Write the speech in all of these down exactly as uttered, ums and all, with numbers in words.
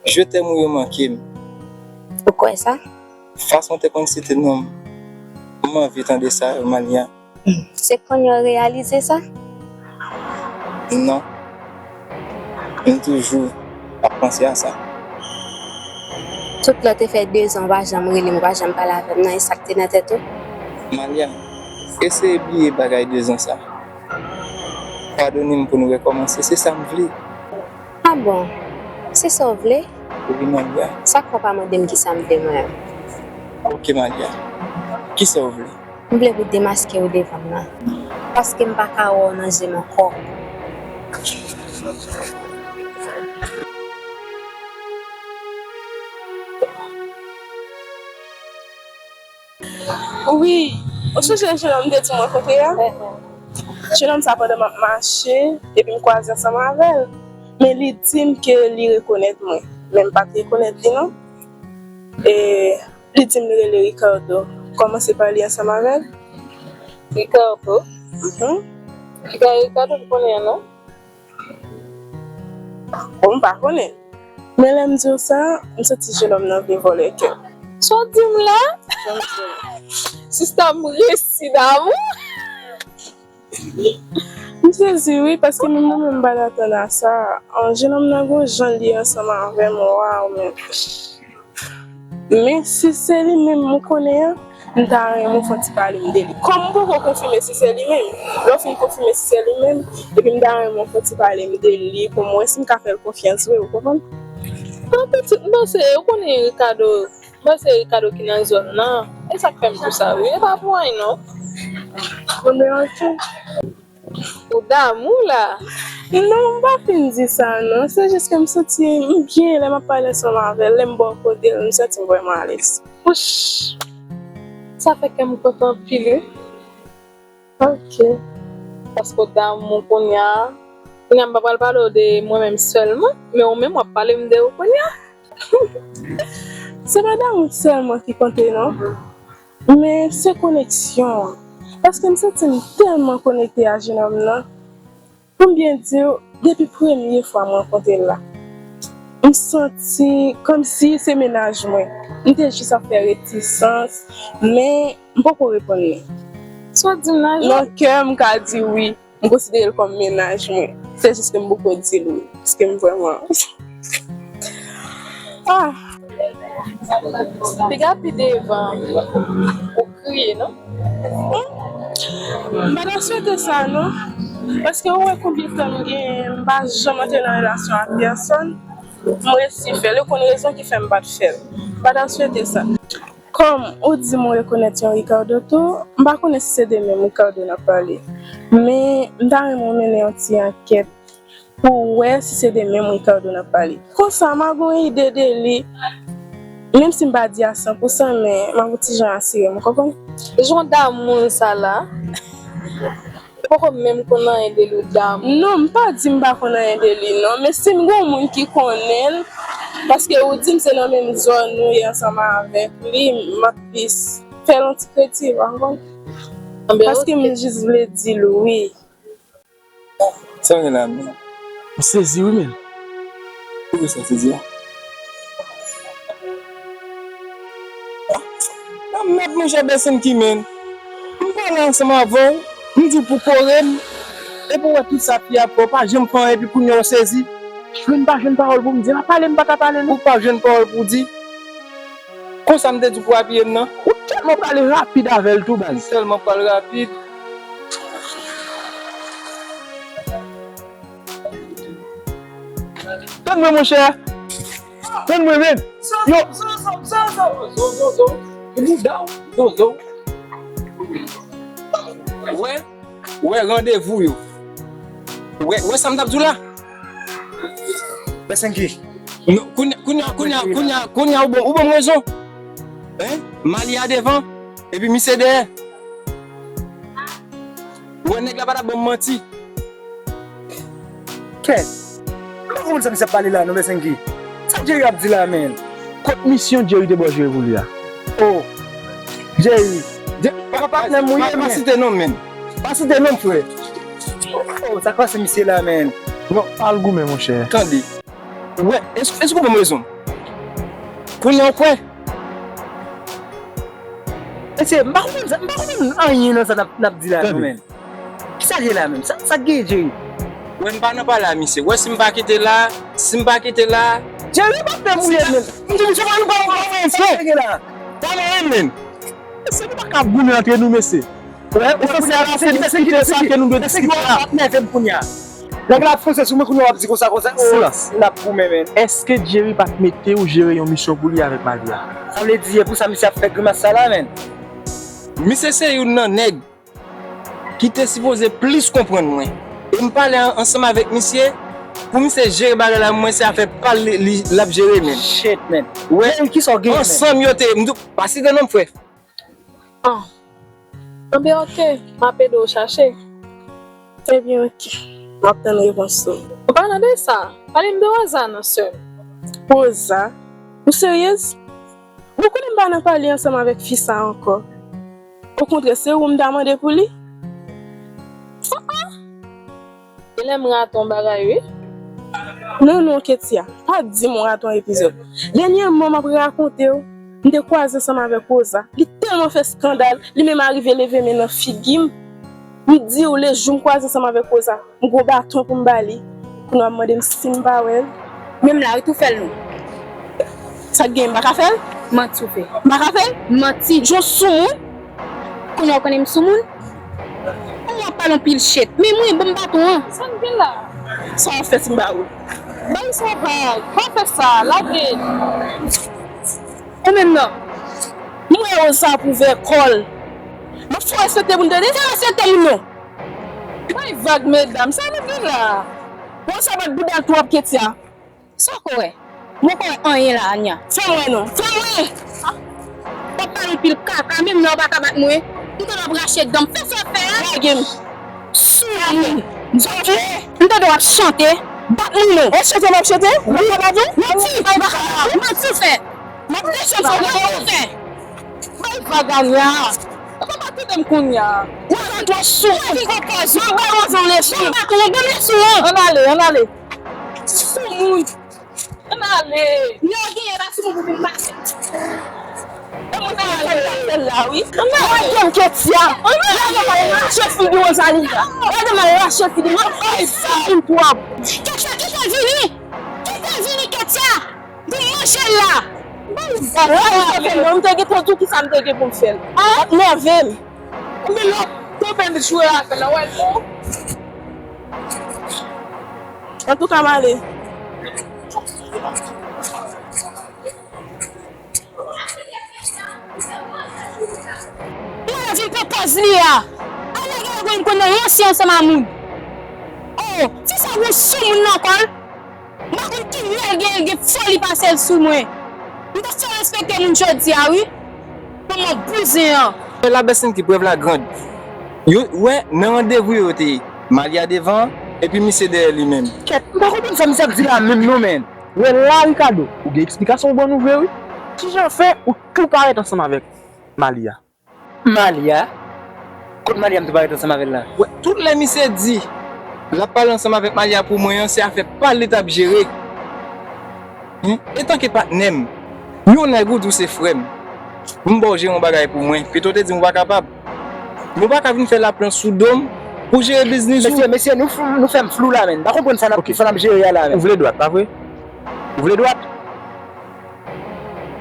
Je t'aime ou yo manke m. Ou kwè sa? Fason w te konn site non m, m anvi tande sa yo, Malia. Se kounye a w reyalize sa? Non. M toujou ap panse a sa. Tout lè w te fè dezan, w pa janm rele m, w pa janm pale avè m, nan e sa k te nan tèt ou? Malia, eseye bliye bagay dezan sa. Padone m pou n rekòmanse, se sa m vle. Ah bon? Se sa w vle? Wi, Malia. Sa k fè w pa mande m kisa m vle mwen menm? Ok, Malia. Kisa w vle? M vle pou w demaske w devan m nan. Paske m pa ka wè w nan je m ankò. Wi, ou sonje jennonm m te di w m rankontre a? Jennonm sa, pandan m ap mache, epi m kwaze ansanm avè l. Men li di m ke li rekonèt mwen. Men m pa t rekonèt li non. E li di m li rele Ricardo. Kòmanse pale ansanm avè l. Ricardo? Mhm. Ki gade Ricardo m konnen an non? Bon, m pa konnen. Men lè m di w sa, m santi jennonm nan vle vòlè kè m. Sa w di m la? Sa m di w la. Sista, m resi damou. M sezi wi, paske menm mwen menm m pa t atann a sa. An, jennonm nan gon jan li ansanm avè m, waw, men. Men si se li menm ou konnen an, m ta renmen w fè yon ti pale m de li. Kòm m poko konfime si se li menm, lè w fin konfime si se li menm, epi m ta renmen w fè yon ti pale m de li pou m wè si m ka fè l konfyans vre, ou konprann? An pitit, m panse, ou konnen Ricardo, m panse Ricardo ki nan zòn nan. E sa k fè m di w sa wi, e pa pou anyen non. Bon, men ok. Ou damou la? Non, m pa fin di sa non. Se jis ke m santi m byen lè m ap pale ansanm avè l, lè m bò kote l, m santi m vrèman alèz. Wouch! Sa fè kè m kontan anpil wi. Ok. Paske w damou kounye a. Kounye a m pa pral pale w de mwen menm sèlman, men ou menm w ap pale m de ou kounye a. Se pa damou sèlman ki konte non. Men se koneksyon an. Paske m santi m tèlman konekte a jennonm nan. Pou m byen di w, depi premye fwa m rankontre l la, m santi kòmsi se mennaj mwen. M te jis ap fè retisans, men m poko reponn li. Sa w di m la, Jan? Nan kè m ka di wi. M konsidere l kòm mennaj mwen. Se jis ke m poko di l wi. Paske m vrèman. Ah! Piga pi devan. Ou kriye, non? M pa ta swete sa, non. Paske ou wè konbyen tan m genyen, m pa janm antre nan relasyon ak pèsonn. M resi fè l. Ou konn rezon ki fè m pa t fè l. M pa ta swete sa. Kòm ou di m ou rekonèt yon Ricardo tou, m pa konnen si se de menm Ricardo n ap pale. Men, m ta renmen w mennen yon ti ankèt pou w wè si se de menm Ricardo n ap pale. Konsa, m a gen yon ide de li. Menm si m pa di a san pou san, men m a gon ti jan asire m, ou konprann? Jan w damou l sa la. Ou poko menm konn anyen de li, ou damou. Non, m pa di m pa konn anyen de li, non. Men si m gon moun ki konnen l, paske ou di m se nan menm zòn nou ye ansanm avèk li, m ap plis fè l yon ti kredi, ou konprann? Anben, paske m jis vle di l wi. Sa w gen la menm? M sezi wi menm. Poukisa w sezi a? Nan mèd monchè Bèsenki menm. M pale ansanm avè w, m di w pou kore m, epi w wè tout sa fi a fè w pa janm fè anyen epi kounye a w sezi. Jwenn pa jwenn pawòl pou m di, m a pale m pa ka pale non. Ou pa jwenn pawòl pou w di? Konsa m te di w pou apiye m nan? Ou tèlman pale rapid avè l tou baz. Tèlman pale rapid. Tann mwen monchè. Tann mwen menm. Yo. Zo, zo, zo, zo, zo. Zo, zo, zo. Ou bouda w. Zo, zo. Wè, wè randevou yo. Wè, wè sa m t ap di w la. Bèsenki. Kounye a, kounye a, kounye a, kounye a, kounye a, ou ban, ou ban m rezon. Hein? Mali a devan, epi misye dèyè. Ou wè nèg la pa t ap ban m manti. Kèt. Kòman moun sa misye ap pale la non, Bèsenki? Sa Jerry ap di la, menn? Kot misyon Jerry te ba w jere pou li a? Oh. Jerry. Je-, pa patnè m ou ye, menn. Pa site non m, menn. Pa site non m, frè. Oh, sa k pase misye la, menn? Non, pa al goumen, monchè. Tande. Ou wè, èske, èske w ban m rezon? Kounye a w kwè? Mesye, m pa konprann sa, m pa konprann anyen nan sa n ap, n ap di la, non, men. Kisa l ye la menm? Sa, sa k genyen, Jerry? Wè, m pa nan pale a misye. Wè, si m pa kite la, si m pa kite la. Jerry, pa fè mouye, men. M di misye pa nou pa nou pa fè. Sa k genyen la? Pa nan anyen, men. Mesye, nou pa ka ap goumen antre nou, mesye. Wè, ou sanse a la, se diskite sa ke nou dwe diskite la. Nève m kounye a. Nèg la ap fonse sou mwen, kounye a w ap di konsa, konsa. Silans. N ap goumen, men. Èske Jerry pa t mete w jere yon misyon pou li avèk Malia? Sa vle di, e pou sa misye ap fè grimas sa la, men. Misye se youn nan nèg ki te sipoze plis konprann mwen. E m pale an- ansanm avèk misye, pou misye jere bagay la, mwen se afè pa l li, li, l ap jere, men. Shit, man. Wè, Jerry, kisa w genyen, man? Ansanm yo te, m di w, pa site non m, frè. Ah. Enben, oke, m ap ede w chache. Ebyen, oke. M ap tann repons ou. An palan de sa, pale m de Rosa non, sè m. Rosa? Ou seryez? Ou konnen m pa nan pale ansanm avèk fi sa ankò. Okontrè, se ou m ta mande pou li. Ah, ah. Genlè m rate yon bagay, wi. Non, non, Ketia, pa di m w rate yon epizòd. Dènyèman, m ap rakonte w, m te kwaze ansanm avèk Rosa. Li tèlman fè eskandal, li menm arive leve men nan figi m. M di w, lejou m kwaze ansanm avèk Rosa, m gon baton pou m ba li. Kounye a w ap mande m si m pa wè l. Menm la, wi, tou fè l non. Sa k gen, m pa ka fè l? Manti w fè. M pa ka fè l? Manti. Jan w soumoun? Kounye a w konnen m soumoun? Ou ap pale anpil shit. Men mwen, ban m baton an. Sa n gen la? Sa w ap fè si m ba ou l? Bay sa vag. Pa fè sa. Lage l. Ou menm nan. M wè Rosa ap ouvè kò l. M ap fè w respekte moun tande. Fè w respekte moun non. Bay vag, medam. Sa nou gen la? Rosa bat bouda l twòp, Ketia. Sa w ko wè? Mwen ko wè anyen la, Ania. Fè m wè non. Fè m wè! W ap pale anpil kaka, menm lè w pa ka bat mwen. M tande w ap rache dan m. Fè sa w ap fè a. Lage m. Soumoun. M tande w ap chante. Bat mwen non. E chante m ap chante? Mwen ka bat ou? Manti. Manti w fè. M ap desann sa w fè. Bay vag, Ania. Ou pa tande m kounye a. Ou pa twò sou. Ou pa vin fè pòz. M ap ba Rosa yon leson. M ap ba ou yon bon leson. Ann ale, ann ale. Soumoun. Ann ale. Lè w genyen pa soumoun pou vin pase. E mwen ta ale. Ann ale. Lage m, Ketia. Ann ale. Lage m, rache figi Rosalinda. Lage m, rache figi. Mwen fè soumoun twòp. Ketia, kite l vini. Kite l vini, Ketia. Pou manje l la. Bay vag. Ou pa vle fè non, m te gentan di w kisa m te gen pou m fè l. Ou ap nève m. Ou gen lòt tonbe m jwe avè l, ou wè l bon. Antouka, m ale. Mwen vin pran pòz li a. Ala gen lè konn ranse ansanm a moun. Oh, fi sa gon sou moun nan kò l. M pa konn kilè l gen, l gen foli pase l sou mwen. M t ap fè w respekte moun jodi a, wi. Manman bouzen an. Wè la bèsnti ki prèv la grand. Yo, wè, nan randevou yo te ye. Malia devan, epi misye dèyè li menm. Kèt, m pa konprann sa misye ap di la menm non, men. Wè la, Ricardo, ou gen eksplikasyon ou ban nou vre, wi. Kijan fè ou tou parèt ansanm avèk Malia? Malia? Kot Malia m tou parèt ansanm avè l la? Wè, tout lè misye di l ap pale ansanm avèk Malia pou mwen an, se afè pa l li t ap jere. Hen? Etanke patnè m, yon nèg ou di w se frè m, m ba w jere yon bagay pou mwen, pito w te di m ou pa kapab. Men w pa ka vin fè laplan sou do m pou w jere biznis ou. Mesye, mesye, nou, f- nou fè m flou la, menn. M pa konprann sa n ap, sa n ap jere a la, menn. Ou vle dwat, pa vre? Ou vle dwat?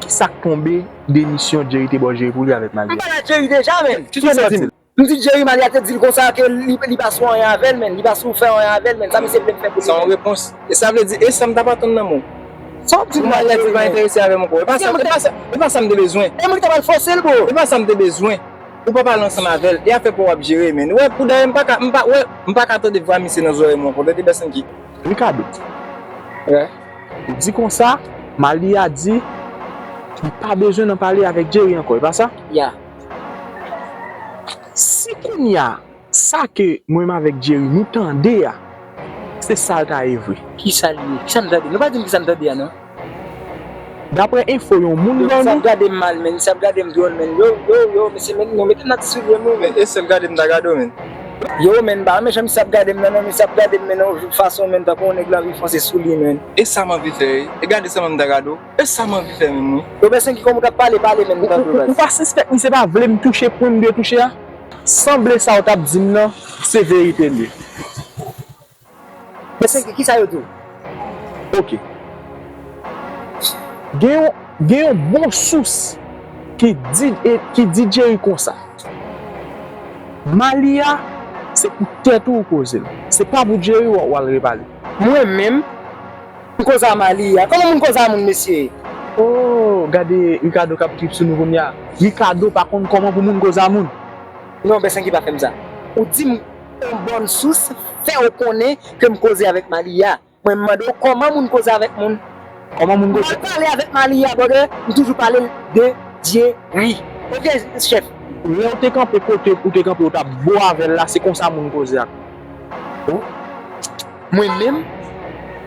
Kisa k tonbe demisyon Jerry te ba w jere pou li avèk Malia? M pale ak Jerry deja, menn. Kisa w di m? M di Jerry, Malia te di l konsa ke li, li pa sou anyen avè l, menn. Li pa sou fè anyen avè l, menn. Sa misye vle m fè pou li? Sa yon repons. E sa vle di, e sa m t ap atann nan men w. Sa w ap di m la, Malia di l pa enterese avè m ankò. E pa sa, e pa sa, e pa sa m te bezwen. E mwen ki ta pral fòse l, bro. E pa sa m te bezwen. Ou pa pale ansanm avè l. E afè pa w w ap jere, menn. Ou wè, pou dayè, m pa ka, m pa, wè, m pa ka tande vwa misye nan zòrèy mwen ankò. Tande, Bèsonn ki. Ricardo. Wè. Ou di konsa, Malia di li pa bezwen nan pale avèk Jerry ankò, e pa sa? Ya. Si kounye a, sa ke mwen menm avèk Jerry nou tande a, se sa l ta ye vre. Kisa l ye? Kisa n tande? Nou pa di m kisa n tande a, non. Daprè enfo yon moun ban nou. Misye ap gade m mal, menn. Misye ap gade m dwòl, menn. Yo, yo, yo, mesye, menn, nou mete m nan ti soulye m, wi, menn. E sèl gade m ta gade w, menn. Yo, men, m pa renmen jan misye ap gade m nan, non, misye ap gade m, men, nan yon fason, men, tankou yon nèg la anvi fonse sou li, men. E sa m anvi fè, e gade sa m ta gade w, e sa m anvi fè menm, wi. Yo, men, Senki, kòman w t ap pale, pale, men, m tande w, baz. Ou pa sispèk misye pa vle m touche pwen m dwe touche a? Sanble sa w t ap di m nan, se verite l ye. Men Senki, kisa yo di w? Ok. Gen yon, gen yon bon sous ki di, e, ki di Jerry konsa. Malia, se pou tèt ou ou koze l. Se pa pou Jerry w, w al repale. Mwen menm, m koze a Malia. Kòman moun koze a moun, mesye? Oh, gade Ricardo k ap trip sou nou kounye a. Ricardo pa konn kòman pou moun koze a moun. Non, men Senki, pa fè m sa. Ou di m yon bòn sous fè w konnen ke m koze avèk Malia. Mwen mande w kòman moun koze avèk moun. Kòman moun koze? Mwen pale avèk Malia, brother, m toujou pale l de Jerry. Ok, chèf. Lè w te kanpe kote ou te kanpe, ou t ap bo avè l la, se konsa moun koze ak ou. Mwen menm?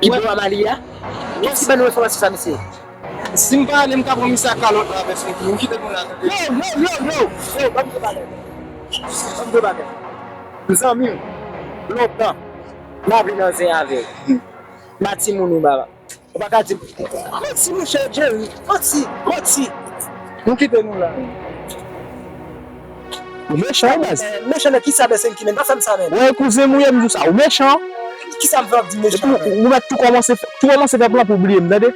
Ki bo a Malia? Kiyès ki ban nou enfòmasyon sa, mesye? Si m pa ale, m ka pran misye ak kalòt la, men Senki. M kite nou la, tande. Yo, yo, yo, yo! Yo, ban m di bagay. Ban m di bagay. Zanmi w, lontan, m ap vin nan zen avè w. M a timoun ou, baba. Ou pa ka di m, manti, monchè, Jerry, manti, manti. Nou kite nou la. Ou mechan, wi, baz. Mechan nan kisa, men Senki, men? Pa fè m sa, men. Wè, kouzen m ou ye, m di w sa. Ou mechan. Kisa m fè w ap di m mechan, men? Ou mèt tou kòmanse fè, tou kòmanse fè plan pou w bliye m, tande?